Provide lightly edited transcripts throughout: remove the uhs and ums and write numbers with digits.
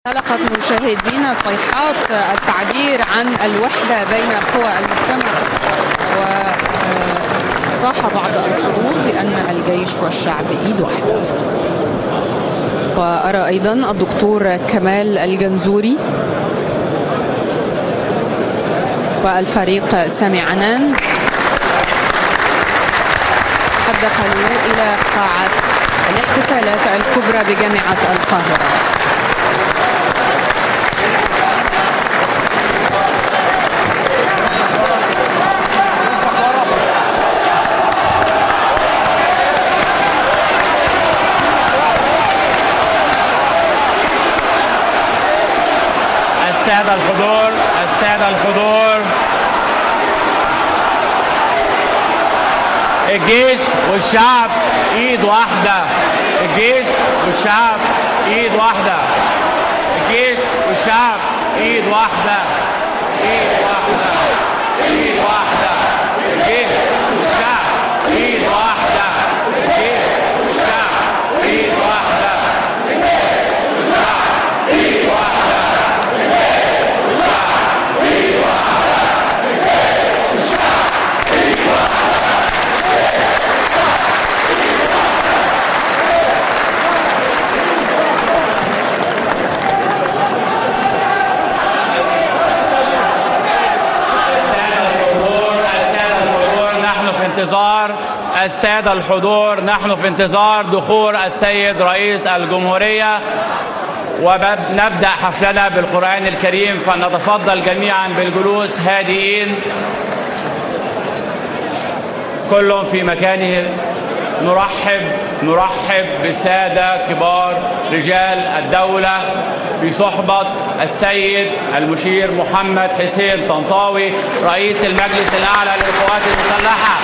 انطلقت مشاهدينا صيحات التعبير عن الوحدة بين قوى المجتمع، وصاح بعض الحضور بأن الجيش والشعب إيد واحدة. وأرى أيضا الدكتور كمال الجنزوري والفريق سامي عنان قد دخلوا إلى قاعة الاحتفالات الكبرى بجامعة القاهرة. السادة الحضور، السادة الحضور، الجيش والشعب ايد واحدة، الجيش والشعب ايد واحدة، الجيش والشعب ايد واحدة، ايد واحدة، ايد واحدة، الجيش والشعب ايد واحدة، الجيش والشعب ايد واحدة، الجيش والشعب ايد واحدة، الجيش والشعب ايد واحدة، الجيش والشعب ايد واحدة. السادة الحضور، نحن في انتظار دخول السيد رئيس الجمهورية ونبدأ حفلنا بالقرآن الكريم، فلنتفضل جميعا بالجلوس هادئين، كل في مكانه. نرحب بالسادة كبار رجال الدولة في صحبة السيد المشير محمد حسين طنطاوي رئيس المجلس الأعلى للقوات المسلحة.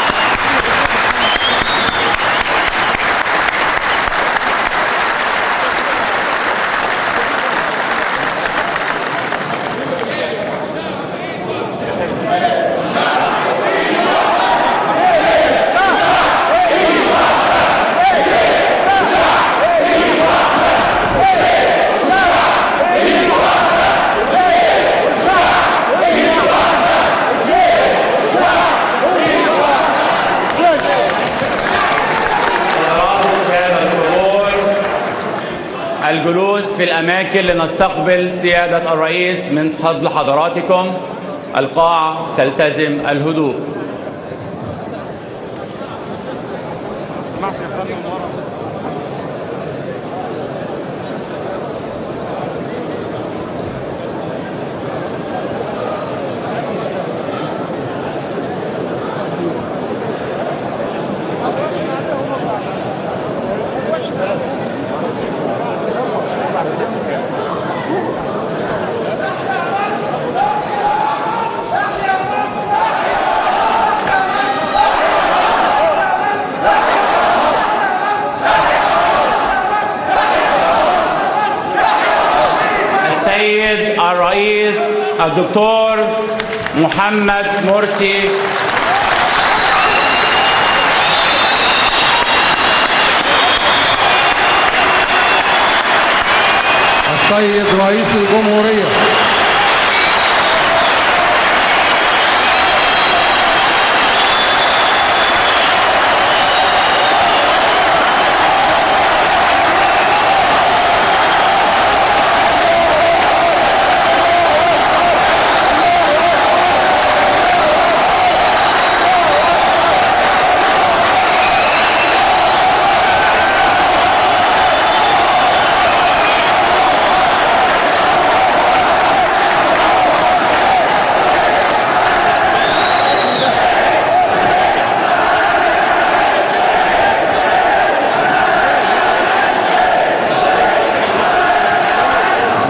الجلوس في الأماكن لنستقبل سيادة الرئيس من فضل حضراتكم. القاعة تلتزم الهدوء. السيد الرئيس الدكتور محمد مرسي، السيد رئيس الجمهورية،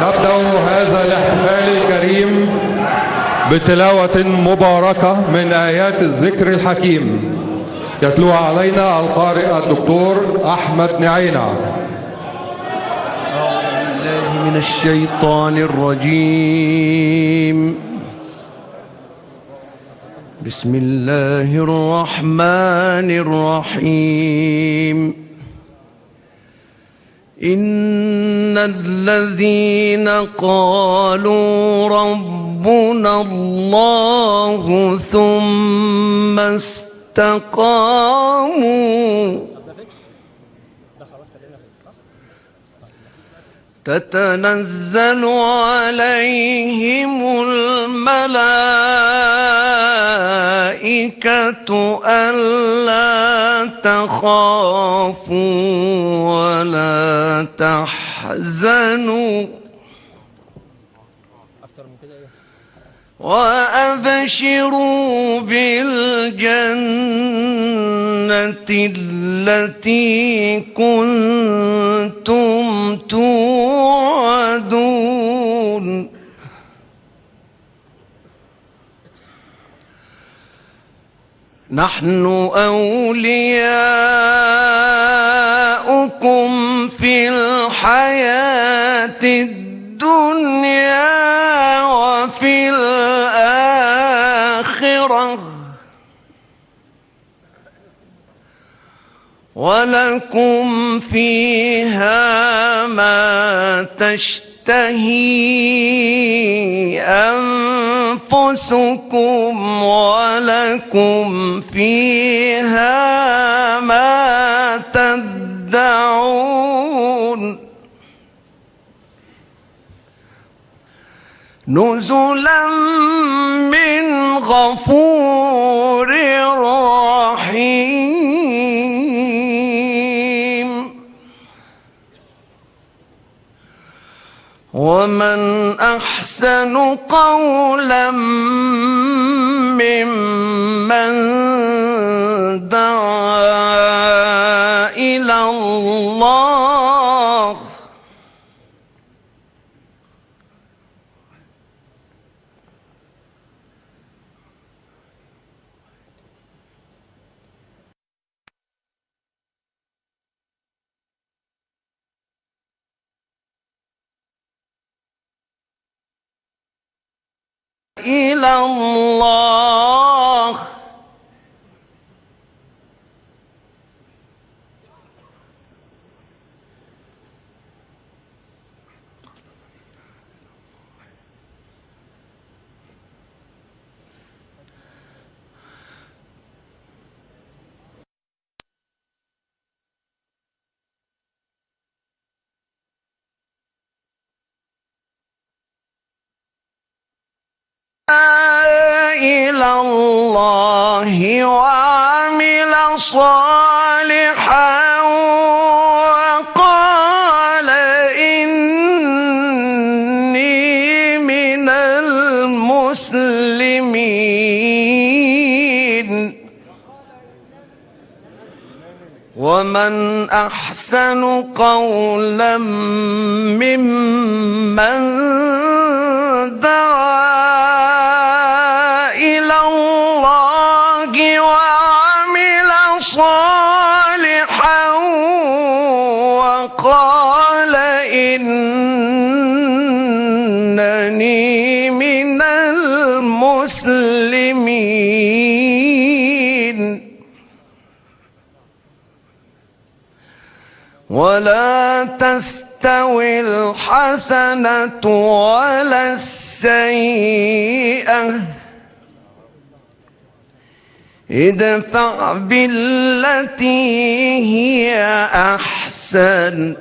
نبدأ هذا الاحتفال الكريم بتلاوة مباركة من آيات الذكر الحكيم يتلوها علينا القارئ الدكتور أحمد نعينة. أعوذ بالله من الشيطان الرجيم. بسم الله الرحمن الرحيم. إن الذين قالوا ربنا الله ثم استقاموا تتنزل عليهم الملائكة ألا تخافوا ولا تحزنوا وأبشروا بالجنة التي كنتم توعدون. نحن أولياؤكم في الحياة الدنيا وفي الآخرة ولكم فيها ما تشتهي أنفسكم ولكم فيها ما تدعون. نزلا من غفور رحيم. ومن أحسن قولا ممن دعا إلى الله إلى الله إلى الله وعمل صالحا وقال إني من المسلمين. ومن أحسن قولا ممن دعا إلى الله وعمل صالحا وقال إنني من المسلمين. ولا تستوي الحسنة ولا السيئة ادفع بالتي هي أحسن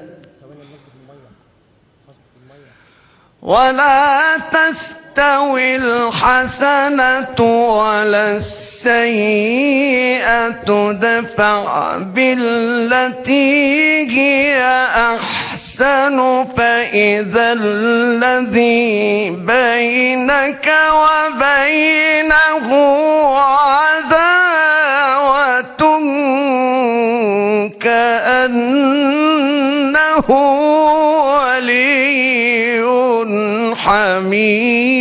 ولا تستوي الحسنة ولا السيئة ادفع بالتي هي أحسن فإذا الذي بينك وبينه عداوة كأنه ولي حميم.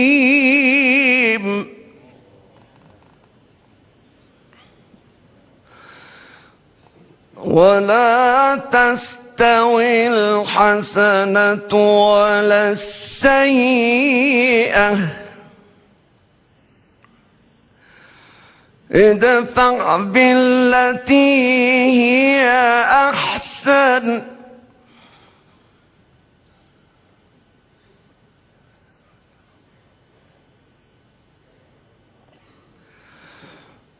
ولا تستوي الحسنة ولا السيئة ادفع بالتي هي أحسن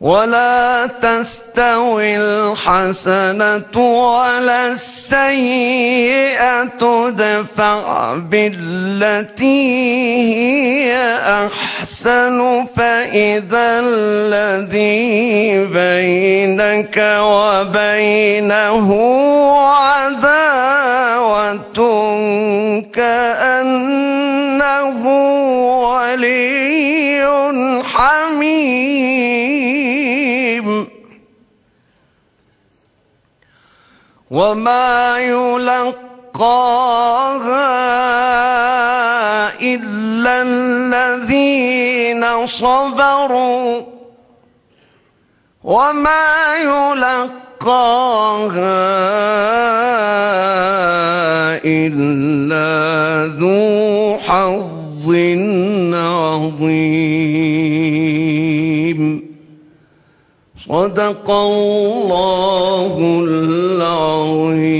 ولا تستوي الحسنة ولا السيئة ادفع بالتي هي أحسن فإذا الذي بينك وبينه عداوة كأنه ولي حميم. وما يلقاها إلا الذين صبروا وما يلقاها إلا ذو حظ عظيم. صدق الله العظيم.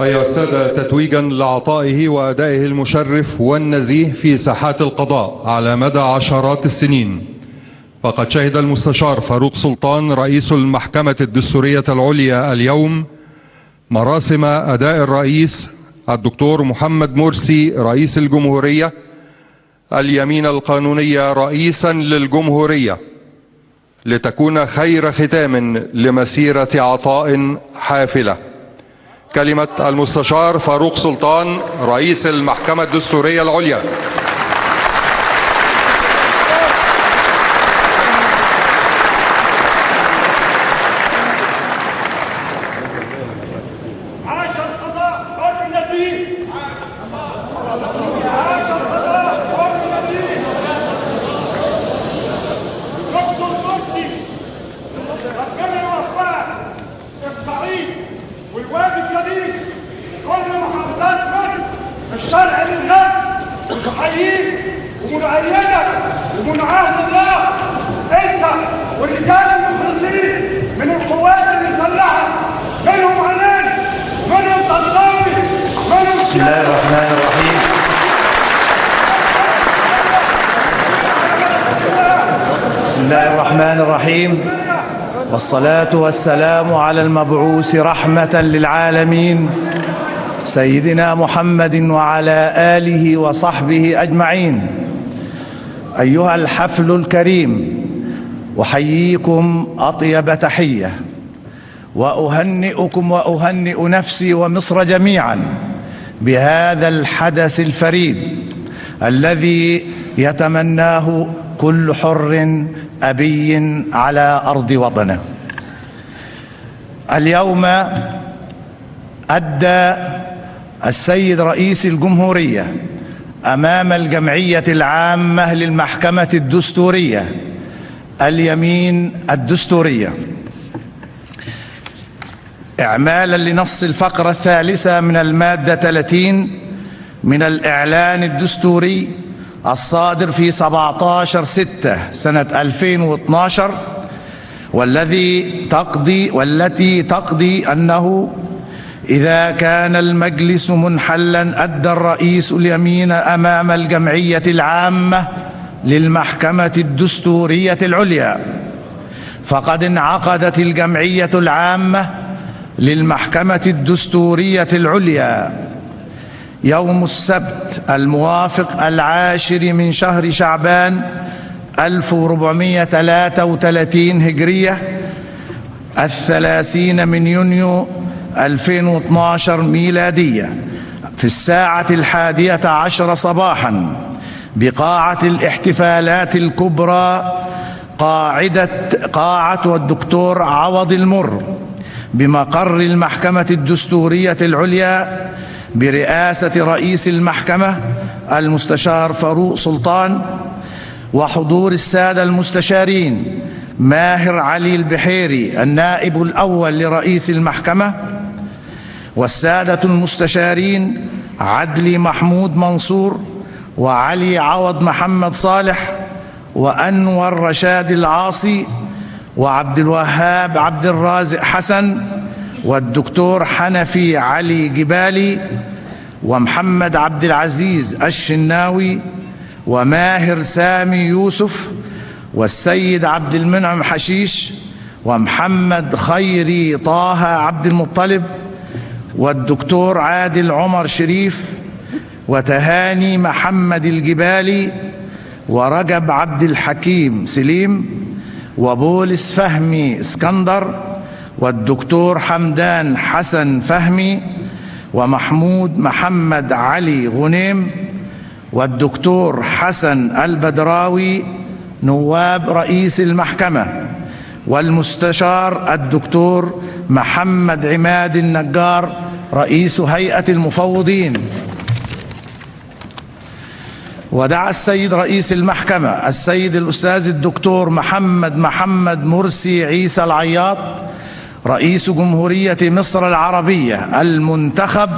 أيها السادة، تتويجا لعطائه وأدائه المشرف والنزيه في ساحات القضاء على مدى عشرات السنين، فقد شهد المستشار فاروق سلطان رئيس المحكمة الدستورية العليا اليوم مراسم أداء الرئيس الدكتور محمد مرسي رئيس الجمهورية اليمين القانونية رئيسا للجمهورية، لتكون خير ختام لمسيرة عطاء حافلة. كلمة المستشار فاروق سلطان رئيس المحكمة الدستورية العليا. بسم الله الرحمن الرحيم. بسم الله الرحمن الرحيم، والصلاة والسلام على المبعوث رحمة للعالمين سيدنا محمد وعلى آله وصحبه أجمعين. أيها الحفل الكريم، أحييكم أطيب تحية وأهنئكم وأهنئ نفسي ومصر جميعا بهذا الحدث الفريد الذي يتمناه كل حر أبي على أرض وطنه. اليوم أدى السيد رئيس الجمهورية أمام الجمعية العامة للمحكمة الدستورية اليمين الدستورية إعمالا لنص الفقرة الثالثة من المادة 30 من الإعلان الدستوري الصادر في 17/6 سنة 2012، والتي تقضي أنه إذا كان المجلس منحلا أدى الرئيس اليمين أمام الجمعية العامة للمحكمة الدستورية العليا. فقد انعقدت الجمعية العامة للمحكمة الدستورية العليا يوم السبت الموافق 10 من شهر شعبان 1433 هجرية، 30 من يونيو 2012 ميلادية، في الساعة 11 صباحا بقاعة الاحتفالات الكبرى قاعة والدكتور عوض المر بمقر المحكمة الدستورية العليا برئاسة رئيس المحكمة المستشار فاروق سلطان، وحضور السادة المستشارين ماهر علي البحيري النائب الأول لرئيس المحكمة، والسادة المستشارين عدلي محمود منصور وعلي عوض محمد صالح وأنور رشاد العاصي وعبد الوهاب عبد الرازق حسن والدكتور حنفي علي جبالي ومحمد عبد العزيز الشناوي وماهر سامي يوسف، والسيد عبد المنعم حشيش، ومحمد خيري طه عبد المطلب، والدكتور عادل عمر شريف، وتهاني محمد الجبالي، ورجب عبد الحكيم سليم، وبولس فهمي اسكندر، والدكتور حمدان حسن فهمي، ومحمود محمد علي غنيم، والدكتور حسن البدراوي نواب رئيس المحكمة، والمستشار الدكتور محمد عماد النجار رئيس هيئة المفوضين. ودعا السيد رئيس المحكمة السيد الأستاذ الدكتور محمد محمد مرسي عيسى العياط رئيس جمهورية مصر العربية المنتخب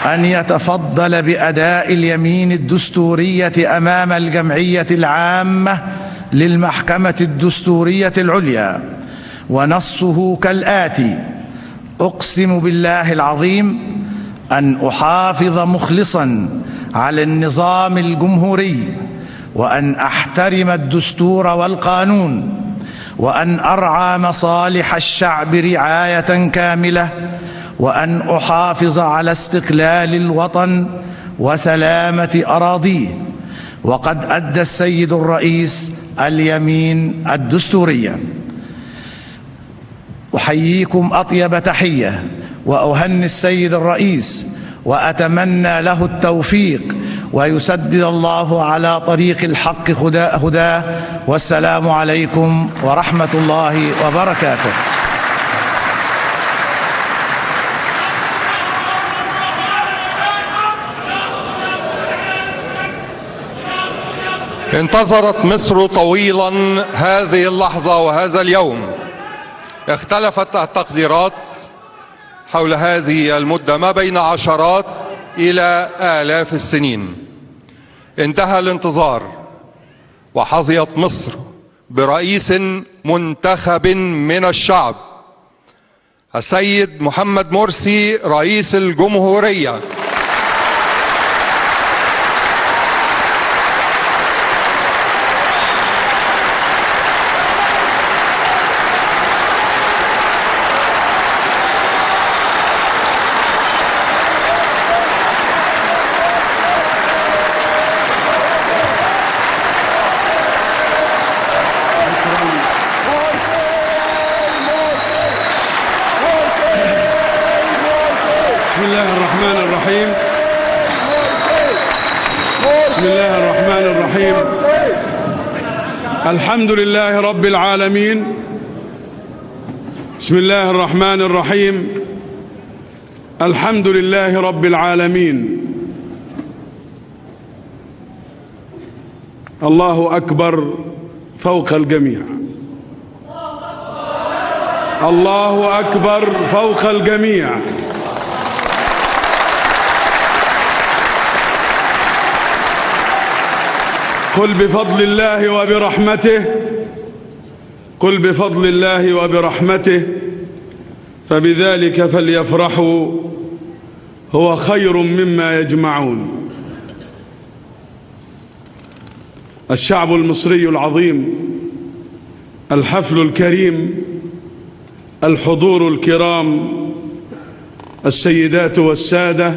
أن يتفضل بأداء اليمين الدستورية أمام الجمعية العامة للمحكمة الدستورية العليا، ونصه كالآتي: أقسم بالله العظيم أن أحافظ مخلصا على النظام الجمهوري، وأن أحترم الدستور والقانون، وأن أرعى مصالح الشعب رعاية كاملة، وأن أحافظ على استقلال الوطن وسلامة أراضيه. وقد أدى السيد الرئيس اليمين الدستورية. أحييكم أطيب تحية، وأهني السيد الرئيس، وأتمنى له التوفيق، ويسدد الله على طريق الحق هداه. والسلام عليكم ورحمة الله وبركاته. انتظرت مصر طويلا هذه اللحظة وهذا اليوم. اختلفت التقديرات حول هذه المدة ما بين عشرات إلى آلاف السنين. انتهى الانتظار وحظيت مصر برئيس منتخب من الشعب، السيد محمد مرسي رئيس الجمهورية. بسم الله الرحمن الرحيم. الحمد لله رب العالمين. بسم الله الرحمن الرحيم. الحمد لله رب العالمين. الله أكبر فوق الجميع. الله أكبر فوق الجميع. قل بفضل الله وبرحمته، قل بفضل الله وبرحمته فبذلك فليفرحوا هو خير مما يجمعون. الشعب المصري العظيم، الحفل الكريم، الحضور الكرام، السيدات والسادة،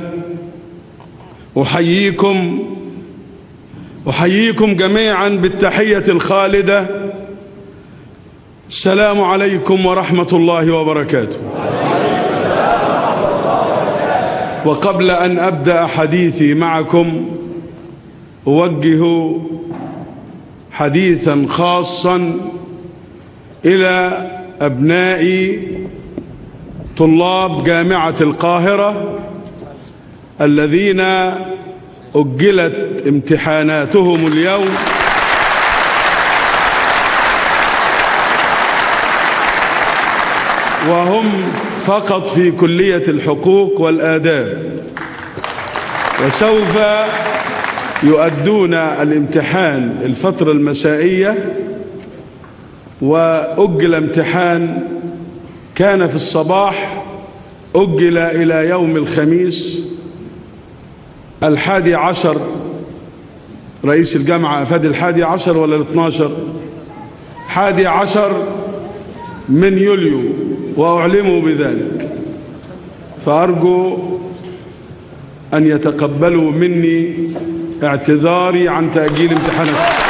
أحييكم جميعا بالتحية الخالدة. السلام عليكم ورحمة الله وبركاته. وقبل أن أبدأ حديثي معكم أوجه حديثا خاصا إلى أبناء طلاب جامعة القاهرة الذين أجلت امتحاناتهم اليوم. وهم فقط في كلية الحقوق والآداب، وسوف يؤدون الامتحان الفترة المسائية وأجل امتحان كان في الصباح، أجل إلى يوم الخميس 11. رئيس الجامعة أفاد 11 ولا 12؟ 11 من يوليو، وأعلموا بذلك، فأرجو أن يتقبلوا مني اعتذاري عن تأجيل امتحاناتي.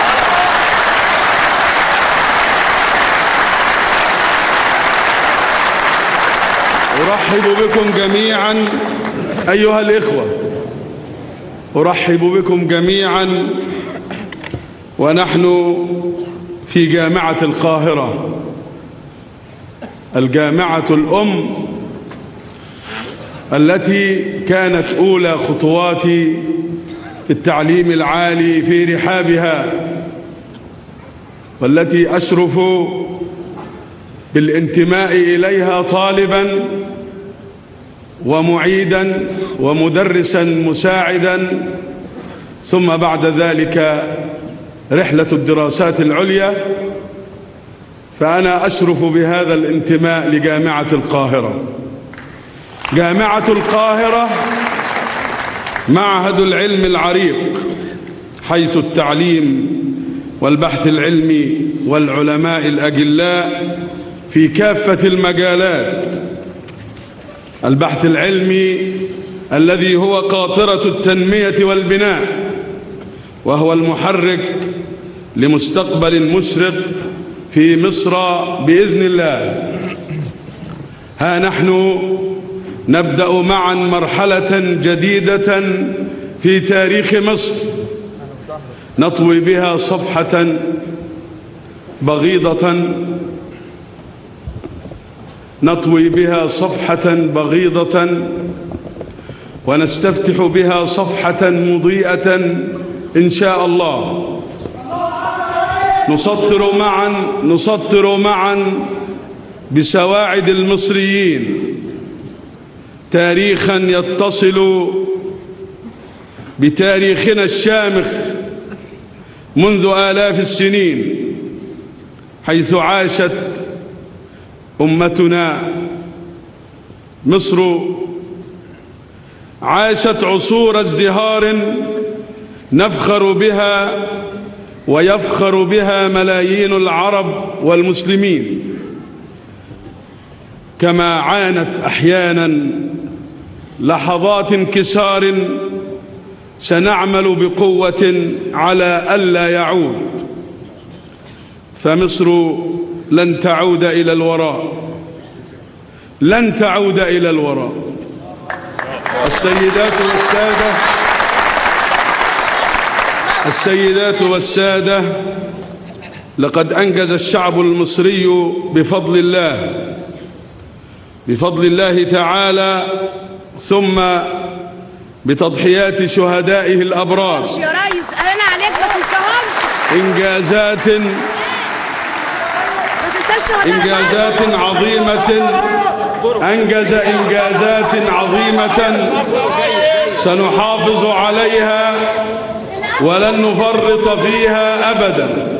أرحب بكم جميعا أيها الإخوة، أرحب بكم جميعا ونحن في جامعة القاهرة، الجامعة الأم التي كانت أولى خطواتي في التعليم العالي في رحابها، والتي أشرف بالانتماء إليها طالبا ومعيدا ومدرسا مساعدا، ثم بعد ذلك رحلة الدراسات العليا. فأنا أشرف بهذا الانتماء لجامعة القاهرة. جامعة القاهرة معهد العلم العريق، حيث التعليم والبحث العلمي والعلماء الأجلاء في كافة المجالات. البحث العلمي الذي هو قاطرة التنمية والبناء، وهو المحرك لمستقبل مشرق في مصر بإذن الله. ها نحن نبدأ معا مرحلة جديدة في تاريخ مصر، نطوي بها صفحة بغيضة، نطوي بها صفحة بغيضة ونستفتح بها صفحة مضيئة إن شاء الله. نسطر معا بسواعد المصريين تاريخا يتصل بتاريخنا الشامخ منذ آلاف السنين، حيث عاشت أمتنا مصر، عاشت عصور ازدهار نفخر بها ويفخر بها ملايين العرب والمسلمين، كما عانت أحيانا لحظات انكسار سنعمل بقوة على ألا يعود. فمصر لن تعود إلى الوراء، لن تعود إلى الوراء. السيدات والسادة، السيدات والسادة، لقد أنجز الشعب المصري بفضل الله، بفضل الله تعالى، ثم بتضحيات شهدائه الأبرار، يا ريس أنا عليك ما تنساهمش، إنجازات عظيمة، أنجز إنجازات عظيمة سنحافظ عليها ولن نفرط فيها أبدا،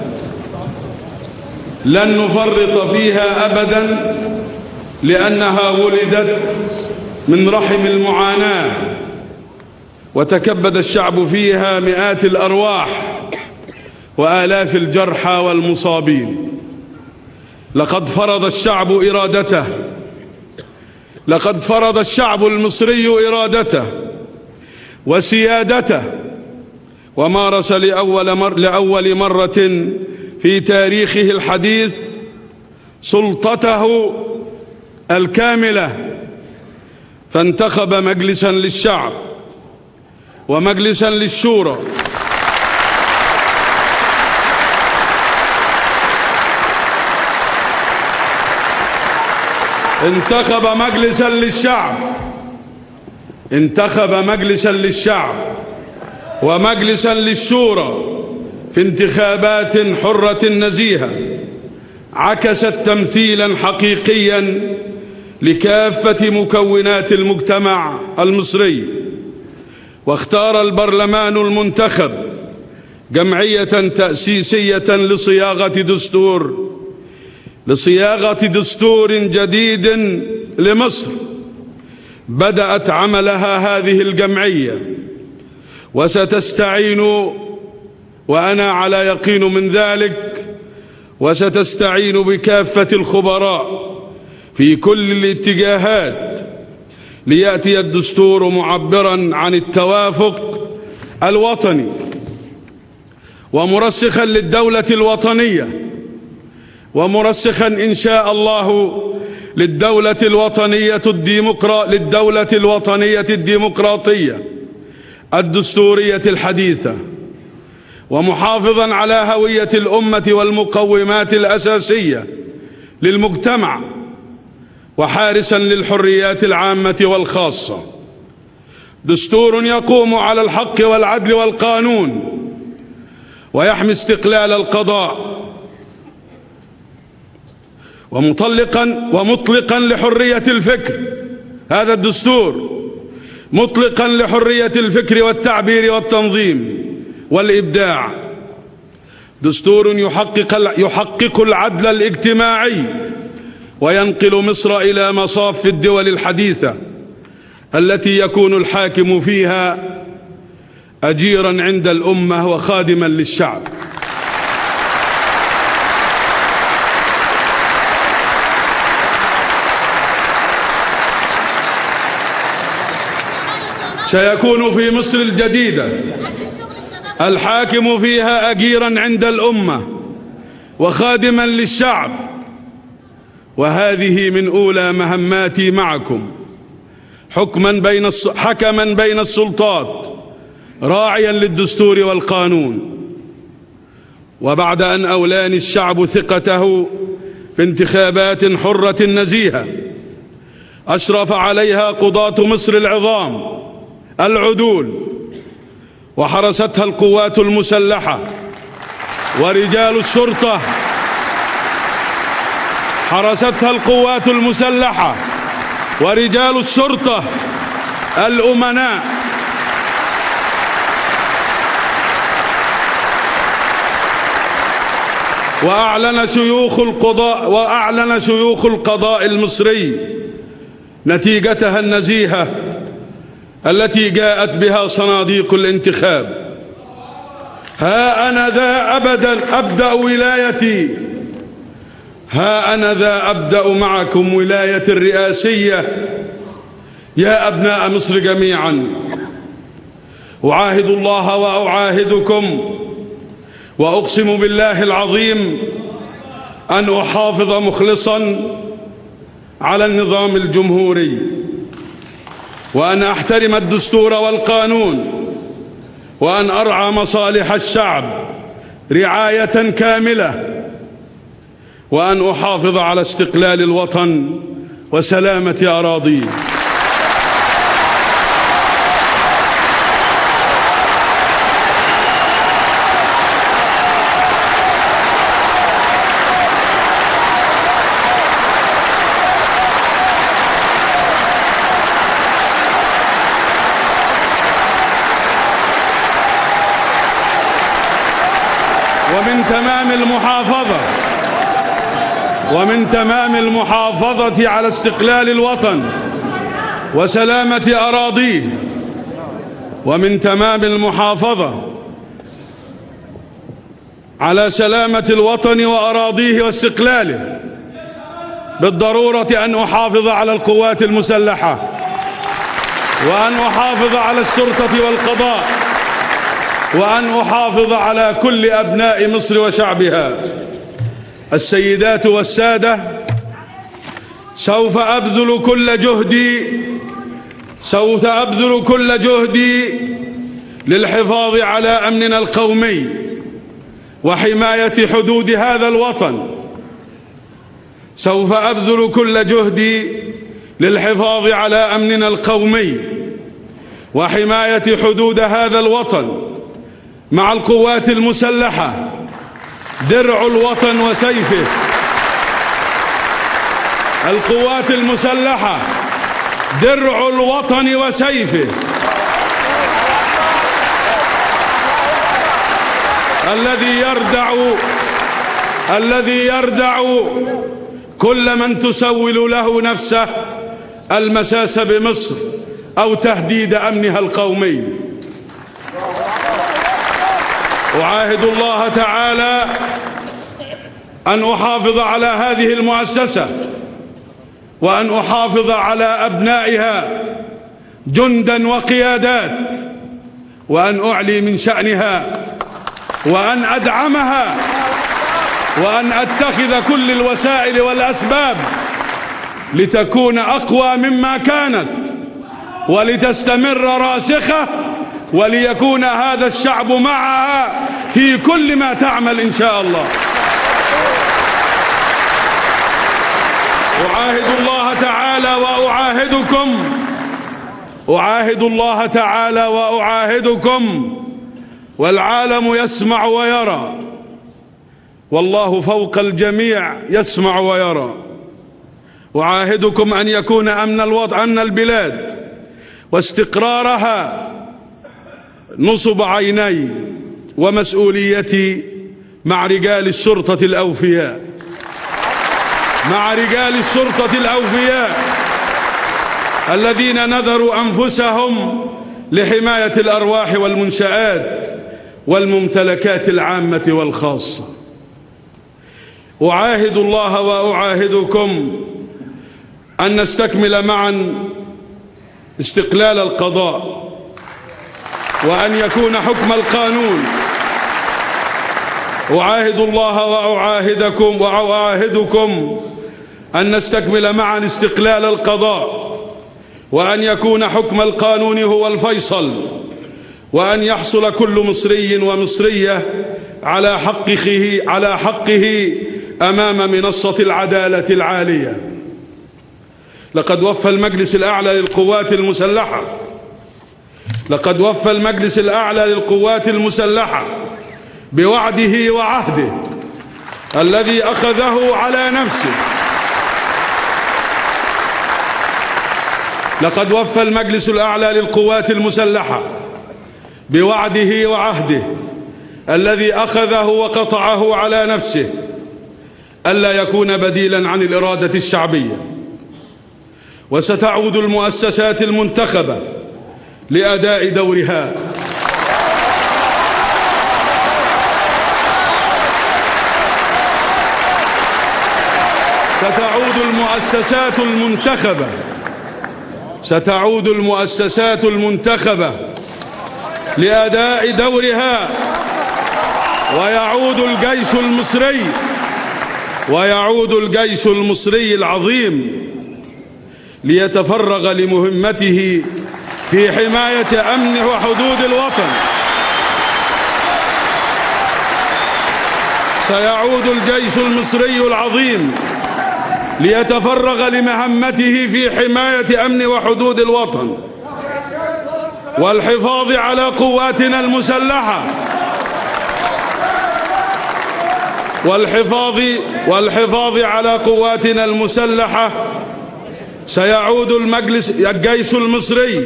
لن نفرط فيها أبدا، لأنها ولدت من رحم المعاناة، وتكبد الشعب فيها مئات الأرواح وآلاف الجرحى والمصابين. لقد فرض الشعب إرادته، لقد فرض الشعب المصري إرادته وسيادته، ومارس لأول مرة في تاريخه الحديث سلطته الكاملة، فانتخب مجلسا للشعب ومجلسا للشورى. انتخب مجلسا للشعب، انتخب مجلسا للشعب ومجلسا للشورى في انتخابات حرة نزيهة عكست تمثيلا حقيقيا لكافة مكونات المجتمع المصري. واختار البرلمان المنتخب جمعية تأسيسية لصياغة دستور لصياغة دستور جديد لمصر بدأت عملها هذه الجمعية، وستستعين، وأنا على يقين من ذلك، وستستعين بكافة الخبراء في كل الاتجاهات ليأتي الدستور معبرا عن التوافق الوطني ومرسخا للدولة الوطنية، ومرسخا إن شاء الله للدولة الوطنية الديمقراطية الدستورية الحديثة، ومحافظا على هوية الأمة والمقومات الأساسية للمجتمع، وحارسا للحريات العامة والخاصة. دستور يقوم على الحق والعدل والقانون، ويحمي استقلال القضاء، ومطلقا لحرية الفكر. هذا الدستور مطلقا لحرية الفكر والتعبير والتنظيم والإبداع. دستور يحقق العدل الاجتماعي وينقل مصر إلى مصاف الدول الحديثة التي يكون الحاكم فيها أجيرا عند الأمة وخادما للشعب. سيكون في مصر الجديدة الحاكم فيها أجيرا عند الأمة وخادما للشعب، وهذه من أولى مهماتي معكم، حكما بين السلطات، راعيا للدستور والقانون. وبعد أن أولاني الشعب ثقته في انتخابات حرة نزيهة أشرف عليها قضاة مصر العظام العدول، وحرستها القوات المسلحة ورجال الشرطة، حرستها القوات المسلحة ورجال الشرطة الأمناء، وأعلن شيوخ القضاء المصري نتيجتها النزيهة التي جاءت بها صناديق الانتخاب. ها أنا ذا أبدا أبدأ ولايتي، ها أنا ذا أبدأ معكم ولاية الرئاسية يا أبناء مصر جميعا. أعاهد الله وأعاهدكم وأقسم بالله العظيم أن أحافظ مخلصا على النظام الجمهوري، وأن أحترم الدستور والقانون، وأن أرعى مصالح الشعب رعاية كاملة، وأن أحافظ على استقلال الوطن وسلامة أراضيه. ومن تمام المحافظة على استقلال الوطن وسلامة أراضيه، ومن تمام المحافظة على سلامة الوطن وأراضيه واستقلاله بالضرورة أن أحافظ على القوات المسلحة، وأن أحافظ على الشرطة والقضاء، وأن أحافظ على كل أبناء مصر وشعبها. السيدات والسادة، سوف أبذل كل جهدي للحفاظ على أمننا القومي وحماية حدود هذا الوطن. سوف أبذل كل جهدي للحفاظ على أمننا القومي وحماية حدود هذا الوطن مع القوات المسلحة، درع الوطن وسيفه. القوات المسلحة درع الوطن وسيفه، الذي يردع الذي يردع كل من تسول له نفسه المساس بمصر أو تهديد أمنها القومي. أعاهد الله تعالى أن أحافظ على هذه المؤسسة، وأن أحافظ على أبنائها جندا وقيادات، وأن أعلي من شأنها، وأن أدعمها، وأن أتخذ كل الوسائل والأسباب لتكون أقوى مما كانت، ولتستمر راسخة، وليكون هذا الشعب معها في كل ما تعمل إن شاء الله. أعاهد الله تعالى وأعاهدكم، أعاهد الله تعالى وأعاهدكم، والعالم يسمع ويرى، والله فوق الجميع يسمع ويرى. أعاهدكم أن يكون أمن الوطن، أمن البلاد واستقرارها نصب عيني ومسؤوليتي مع رجال الشرطة الأوفياء، مع رجال الشرطة الأوفياء الذين نذروا أنفسهم لحماية الأرواح والمنشآت والممتلكات العامة والخاصة. أعاهد الله وأعاهدكم أن نستكمل معا استقلال القضاء، وأن يكون حكم القانون. أعاهد الله وأعاهدكم أن نستكمل معا استقلال القضاء، وأن يكون حكم القانون هو الفيصل، وأن يحصل كل مصري ومصرية على حقه أمام منصة العدالة العالية. لقد وفى المجلس الأعلى للقوات المسلحة، لقد وفى المجلس الأعلى للقوات المسلحة بوعده وعهده الذي أخذه على نفسه. لقد وفى المجلس الأعلى للقوات المسلحة بوعده وعهده الذي أخذه وقطعه على نفسه ألا يكون بديلا عن الإرادة الشعبية. وستعود المؤسسات المنتخبة لأداء دورها. ستعود المؤسسات المنتخبة، ستعود المؤسسات المنتخبة لأداء دورها، ويعود الجيش المصري، ويعود الجيش المصري العظيم ليتفرغ لمهمته في حماية أمن وحدود الوطن. سيعود الجيش المصري العظيم ليتفرغ لمهمته في حماية أمن وحدود الوطن والحفاظ على قواتنا المسلحة، والحفاظ على قواتنا المسلحة. سيعود الجيش المصري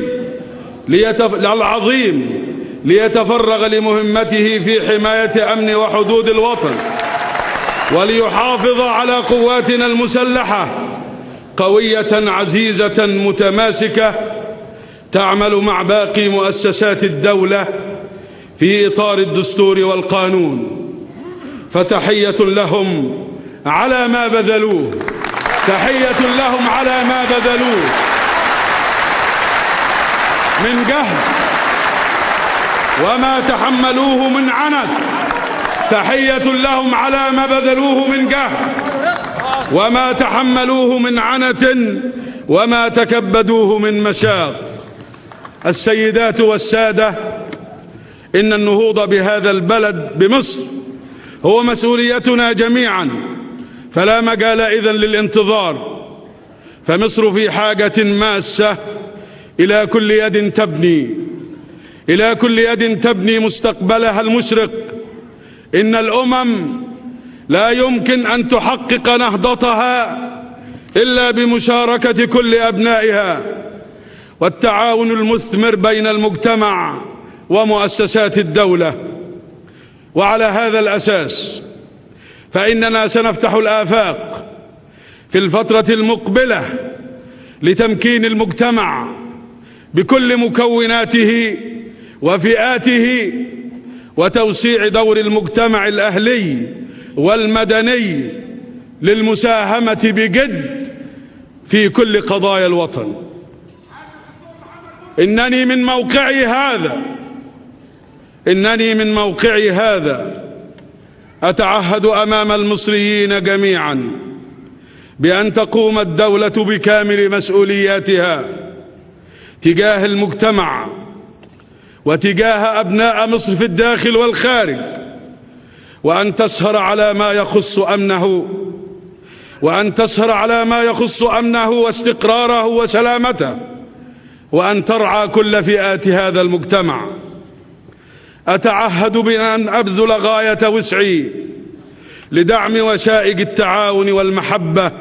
العظيم ليتفرغ لمهمته في حماية أمن وحدود الوطن وليحافظ على قواتنا المسلحة قوية عزيزة متماسكة تعمل مع باقي مؤسسات الدولة في إطار الدستور والقانون. فتحية لهم على ما بذلوه، تحية لهم على ما بذلوه من جهد وما تحملوه من عنت. تحية لهم على ما بذلوه من جهد وما تحملوه من عنت وما تكبدوه من مشاق. السيدات والسادة، إن النهوض بهذا البلد بمصر هو مسؤوليتنا جميعا، فلا مجال إذن للانتظار. فمصر في حاجة ماسة إلى كل يد تبني، إلى كل يد تبني مستقبلها المشرق. إن الأمم لا يمكن أن تحقق نهضتها إلا بمشاركة كل أبنائها والتعاون المثمر بين المجتمع ومؤسسات الدولة. وعلى هذا الأساس فإننا سنفتح الآفاق في الفترة المقبلة لتمكين المجتمع بكل مكوناته وفئاته، وتوسيع دور المجتمع الأهلي والمدني للمساهمة بجد في كل قضايا الوطن. إنني من موقعي هذا، إنني من موقعي هذا أتعهد أمام المصريين جميعا بأن تقوم الدولة بكامل مسؤولياتها تجاه المجتمع وتجاه أبناء مصر في الداخل والخارج، وأن تسهر على ما يخص أمنه، وأن تسهر على ما يخص أمنه واستقراره وسلامته، وأن ترعى كل فئات هذا المجتمع. أتعهد بأن أبذل غاية وسعي لدعم وشائج التعاون والمحبة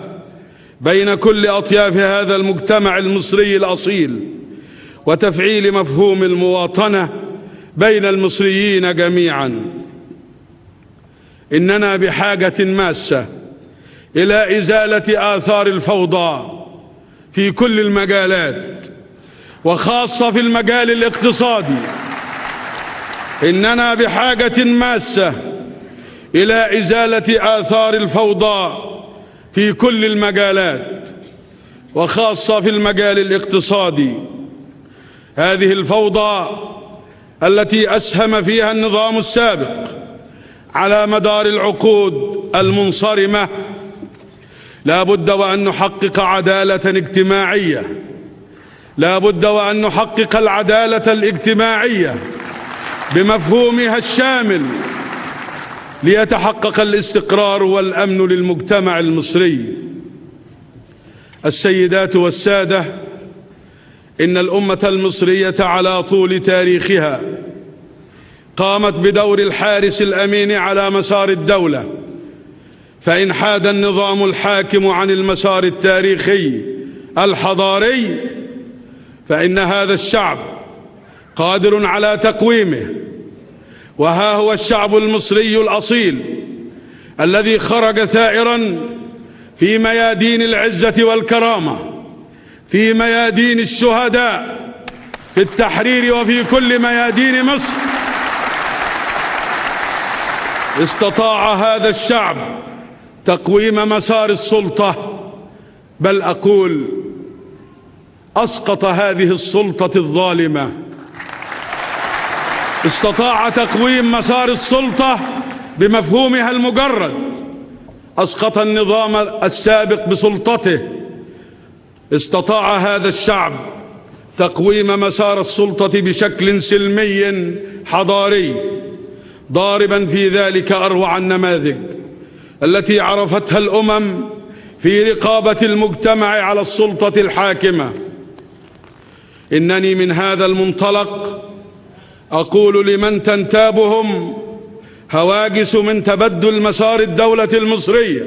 بين كل أطياف هذا المجتمع المصري الأصيل، وتفعيل مفهوم المواطنة بين المصريين جميعا. إننا بحاجة ماسة إلى إزالة آثار الفوضى في كل المجالات، وخاصة في المجال الاقتصادي. إننا بحاجة ماسة إلى إزالة آثار الفوضى في كل المجالات، وخاصة في المجال الاقتصادي. هذه الفوضى التي أسهم فيها النظام السابق على مدار العقود المنصرمة، لا بد وأن نحقق عدالة اجتماعية، لا بد وأن نحقق العدالة الاجتماعية بمفهومها الشامل ليتحقق الاستقرار والأمن للمجتمع المصري. السيدات والسادة، إن الأمة المصرية على طول تاريخها قامت بدور الحارس الأمين على مسار الدولة، فإن حاد النظام الحاكم عن المسار التاريخي الحضاري فإن هذا الشعب قادر على تقويمه. وها هو الشعب المصري الأصيل الذي خرج ثائرا في ميادين العزة والكرامة، في ميادين الشهداء، في التحرير وفي كل ميادين مصر. استطاع هذا الشعب تقويم مسار السلطة، بل أقول أسقط هذه السلطة الظالمة. استطاع تقويم مسار السلطة بمفهومها المجرد، أسقط النظام السابق بسلطته. استطاع هذا الشعب تقويم مسار السلطة بشكل سلمي حضاري، ضاربا في ذلك أروع النماذج التي عرفتها الأمم في رقابة المجتمع على السلطة الحاكمة. إنني من هذا المنطلق أقول لمن تنتابهم هواجس من تبدل مسار الدولة المصرية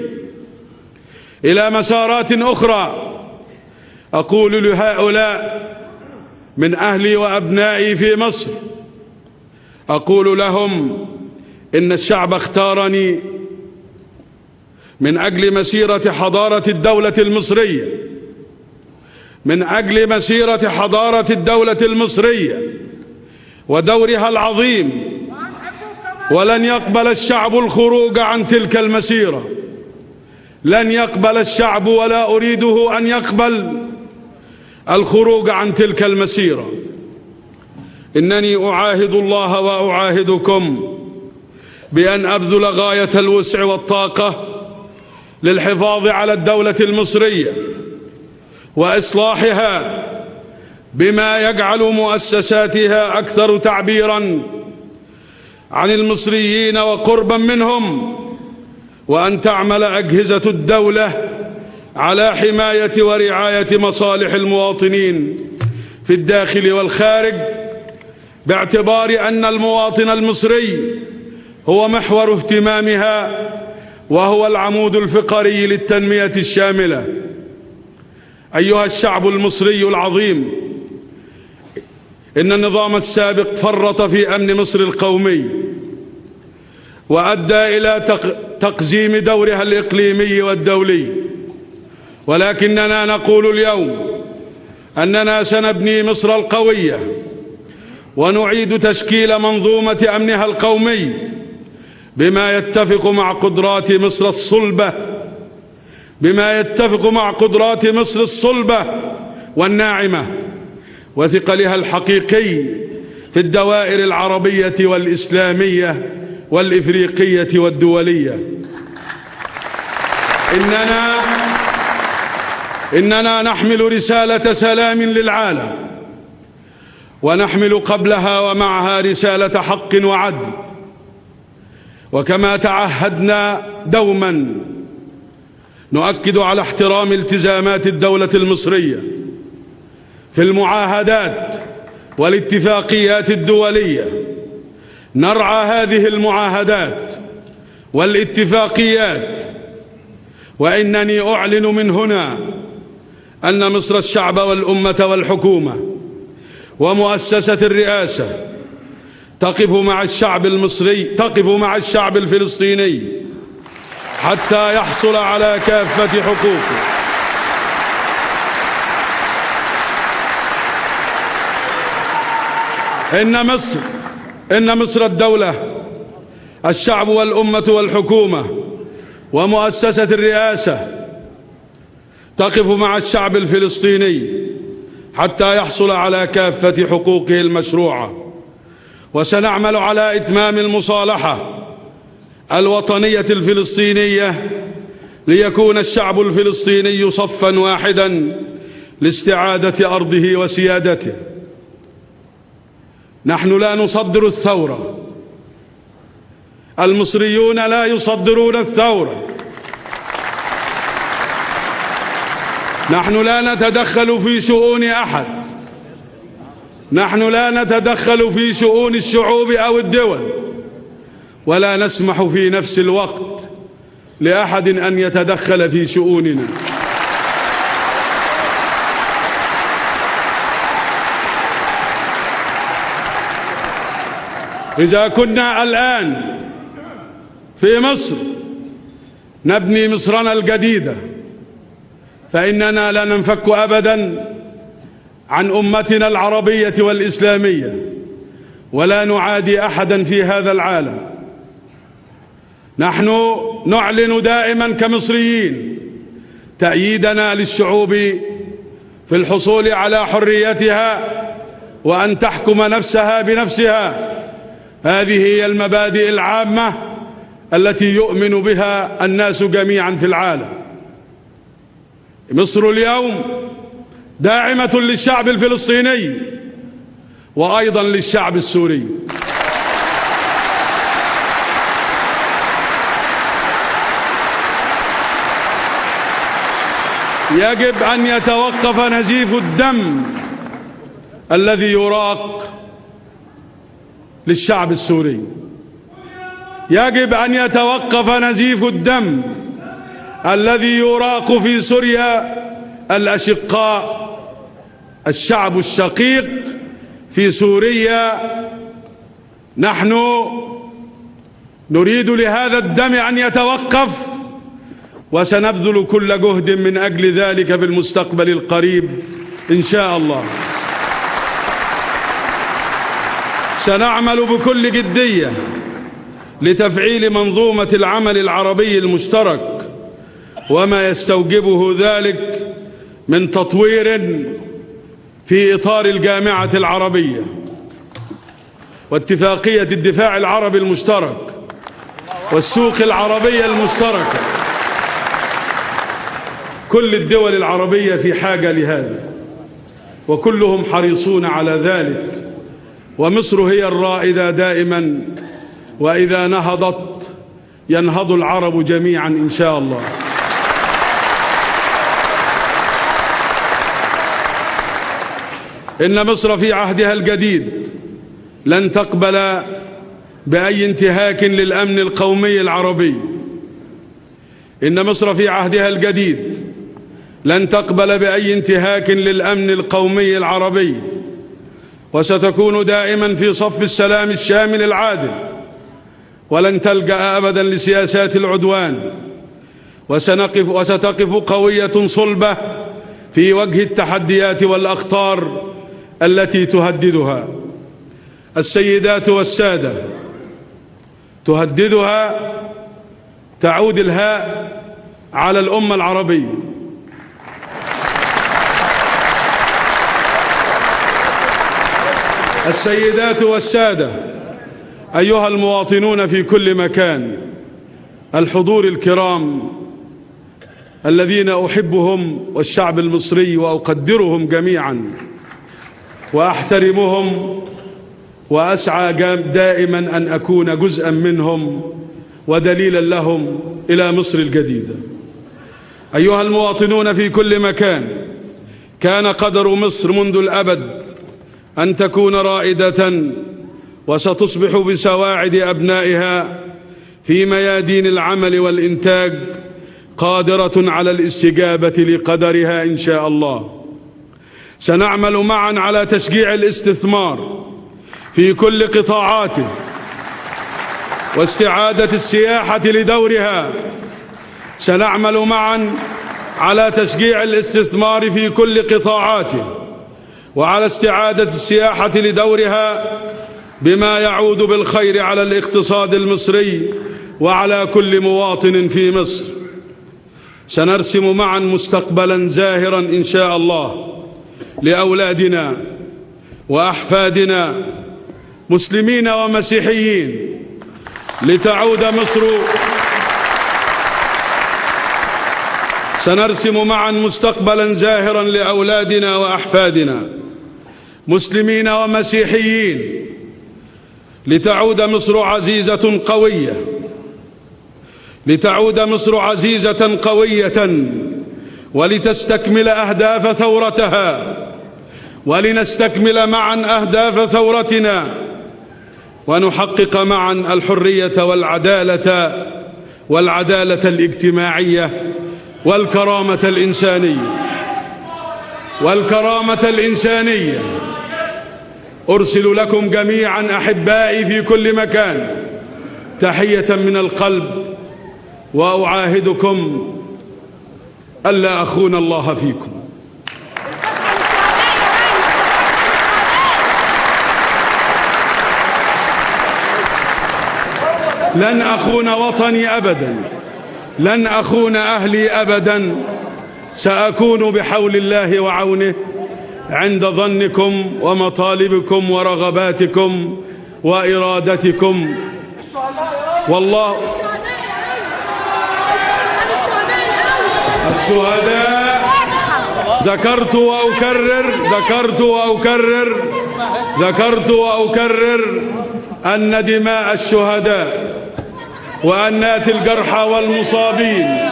إلى مسارات أخرى، أقول لهؤلاء من أهلي وأبنائي في مصر، أقول لهم إن الشعب اختارني من أجل مسيرة حضارة الدولة المصرية، من أجل مسيرة حضارة الدولة المصرية ودورها العظيم، ولن يقبل الشعب الخروج عن تلك المسيرة. لن يقبل الشعب ولا أريده أن يقبل الخروج عن تلك المسيرة. إنني أعاهد الله وأعاهدكم بأن أبذل غاية الوسع والطاقة للحفاظ على الدولة المصرية وإصلاحها بما يجعل مؤسساتها أكثر تعبيرا عن المصريين وقربا منهم، وأن تعمل أجهزة الدولة على حماية ورعاية مصالح المواطنين في الداخل والخارج، باعتبار أن المواطن المصري هو محور اهتمامها وهو العمود الفقري للتنمية الشاملة. أيها الشعب المصري العظيم، إن النظام السابق فرط في أمن مصر القومي وأدى إلى تقزيم دورها الإقليمي والدولي، ولكننا نقول اليوم أننا سنبني مصر القوية ونعيد تشكيل منظومة أمنها القومي بما يتفق مع قدرات مصر الصلبة، بما يتفق مع قدرات مصر الصلبة والناعمة وثقلها الحقيقي في الدوائر العربية والإسلامية والإفريقية والدولية. إننا نحمل رسالة سلام للعالم، ونحمل قبلها ومعها رسالة حق وعدل. وكما تعهدنا دوما نؤكد على احترام التزامات الدولة المصرية في المعاهدات والاتفاقيات الدولية. نرعى هذه المعاهدات والاتفاقيات، وإنني أعلن من هنا أن مصر الشعب والأمة والحكومة ومؤسسة الرئاسة تقف مع الشعب المصري، تقف مع الشعب الفلسطيني حتى يحصل على كافة حقوقه. إن مصر الدولة، الشعب والأمة والحكومة ومؤسسة الرئاسة تقف مع الشعب الفلسطيني حتى يحصل على كافة حقوقه المشروعة، وسنعمل على إتمام المصالحة الوطنية الفلسطينية ليكون الشعب الفلسطيني صفا واحدا لاستعادة أرضه وسيادته. نحن لا نصدر الثورة، المصريون لا يصدرون الثورة. نحن لا نتدخل في شؤون أحد، نحن لا نتدخل في شؤون الشعوب أو الدول، ولا نسمح في نفس الوقت لأحد أن يتدخل في شؤوننا. إذا كنا الآن في مصر نبني مصرنا الجديدة، فإننا لا ننفك أبدا عن أمتنا العربية والإسلامية، ولا نعادي أحدا في هذا العالم. نحن نعلن دائما كمصريين تأييدنا للشعوب في الحصول على حريتها وأن تحكم نفسها بنفسها. هذه هي المبادئ العامة التي يؤمن بها الناس جميعا في العالم. مصر اليوم داعمة للشعب الفلسطيني وأيضا للشعب السوري. يجب أن يتوقف نزيف الدم الذي يراق للشعب السوري. يجب أن يتوقف نزيف الدم الذي يراق في سوريا الأشقاء، الشعب الشقيق في سوريا. نحن نريد لهذا الدم أن يتوقف، وسنبذل كل جهد من أجل ذلك في المستقبل القريب إن شاء الله. سنعمل بكل جدية لتفعيل منظومة العمل العربي المشترك وما يستوجبه ذلك من تطوير في إطار الجامعة العربية واتفاقية الدفاع العربي المشترك والسوق العربية المشتركة. كل الدول العربية في حاجة لهذا، وكلهم حريصون على ذلك، ومصر هي الرائدة دائما، وإذا نهضت ينهض العرب جميعا إن شاء الله. إن مصر في عهدها الجديد لن تقبل بأي انتهاك للأمن القومي العربي. إن مصر في عهدها الجديد لن تقبل بأي انتهاك للأمن القومي العربي، وستكون دائما في صف السلام الشامل العادل ولن تلجأ أبدا لسياسات العدوان، وستقف قوية صلبة في وجه التحديات والأخطار التي تهددها. السيدات والسادة، تهددها تعود الهاء على الأمة العربية. السيدات والسادة، أيها المواطنون في كل مكان، الحضور الكرام الذين أحبهم والشعب المصري وأقدرهم جميعا وأحترمهم وأسعى دائما أن أكون جزءا منهم ودليلا لهم إلى مصر الجديدة. أيها المواطنون في كل مكان، كان قدر مصر منذ الأبد أن تكون رائدة، وستصبح بسواعد أبنائها في ميادين العمل والإنتاج قادرة على الاستجابة لقدرها إن شاء الله. سنعمل معا على تشجيع الاستثمار في كل قطاعاته واستعادة السياحة لدورها. سنعمل معا على تشجيع الاستثمار في كل قطاعاته وعلى استعادة السياحة لدورها، بما يعود بالخير على الاقتصاد المصري وعلى كل مواطن في مصر. سنرسم معا مستقبلا زاهرا إن شاء الله لأولادنا وأحفادنا، مسلمين ومسيحيين، لتعود مصر. سنرسم معا مستقبلا زاهرا لأولادنا وأحفادنا، مسلمين ومسيحيين، لتعود مصر عزيزة قوية، لتعود مصر عزيزة قوية، ولتستكمل أهداف ثورتها، ولنستكمل معا أهداف ثورتنا، ونحقق معا الحرية والعدالة، والعدالة الاجتماعية، والكرامة الإنسانية، والكرامة الإنسانية. أرسل لكم جميعا أحبائي في كل مكان تحية من القلب، وأعاهدكم ألا أخون الله فيكم. لن أخون وطني أبدا، لن أخون أهلي أبدا. سأكون بحول الله وعونه عند ظنكم ومطالبكم ورغباتكم وإرادتكم. والله الشهداء، ذكرت وأكرر، ذكرت وأكرر، ذكرت وأكرر أن دماء الشهداء وأنات الجرحى والمصابين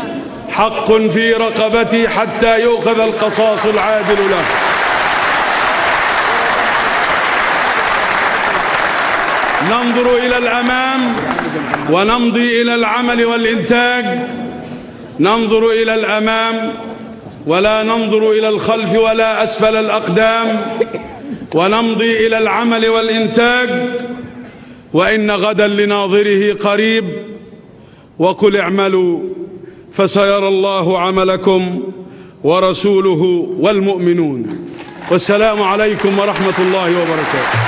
حق في رقبتي حتى يؤخذ القصاص العادل له. ننظر إلى الأمام ونمضي إلى العمل والإنتاج. ننظر إلى الأمام ولا ننظر إلى الخلف ولا أسفل الأقدام، ونمضي إلى العمل والإنتاج. وإن غدا لناظره قريب. وقل اعملوا فسيرى الله عملكم ورسوله والمؤمنون. والسلام عليكم ورحمة الله وبركاته.